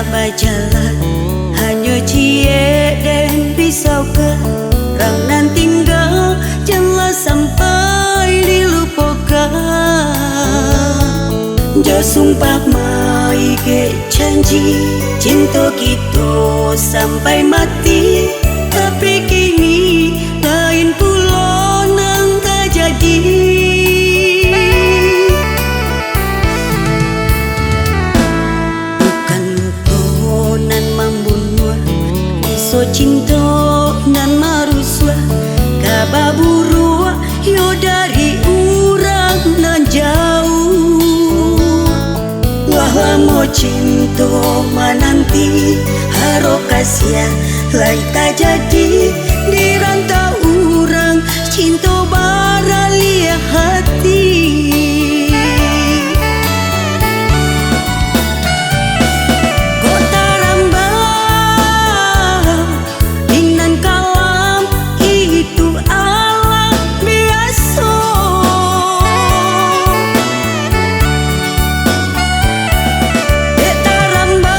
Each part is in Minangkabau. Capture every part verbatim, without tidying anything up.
Bajalan hanyo ciek den risaukan, rang nan tingga janlah sampai dilupokan. Jo sumpah maigek janji, cinto kito sampai mati, tapi kini lain pulo nan tajadi. Bukan luko nan mambunuah, iso cinto nan marusuah, ka baburuak yo dari urang nan jauah. Lah lamo cinto mananti, harok kasiah lai tajadi di rantau urang, cinto baraliah hati. Kok tarambah di nan kalam itu alah biaso. Dek tarambah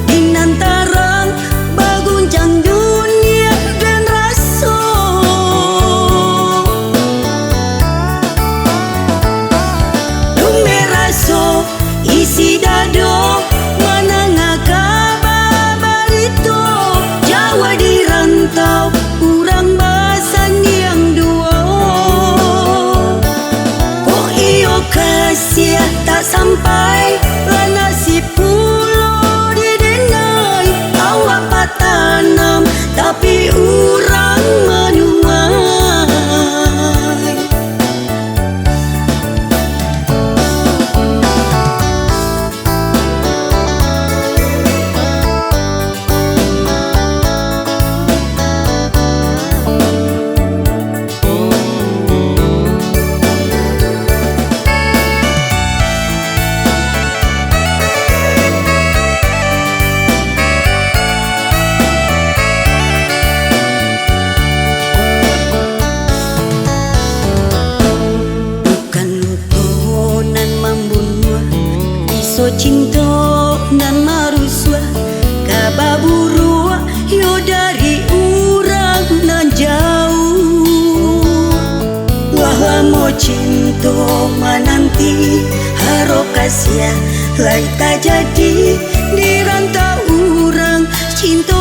di nan tarang baguncang dunia den raso. Dunia raso isi dado, manangah kaba barito, jauah di rantau, urang basandiang duo. Kok iyo kasiah tak sampai, lah nasib pulo didenai, awak batanam, tapi urang manuai. Bukan luko nan mambunuah, iso cinto nan marusuah, ka baburuak yo dari urang nan jauah. Lah lamo cinto mananti, harok kasiah lai tajadi di rantau urang, cinto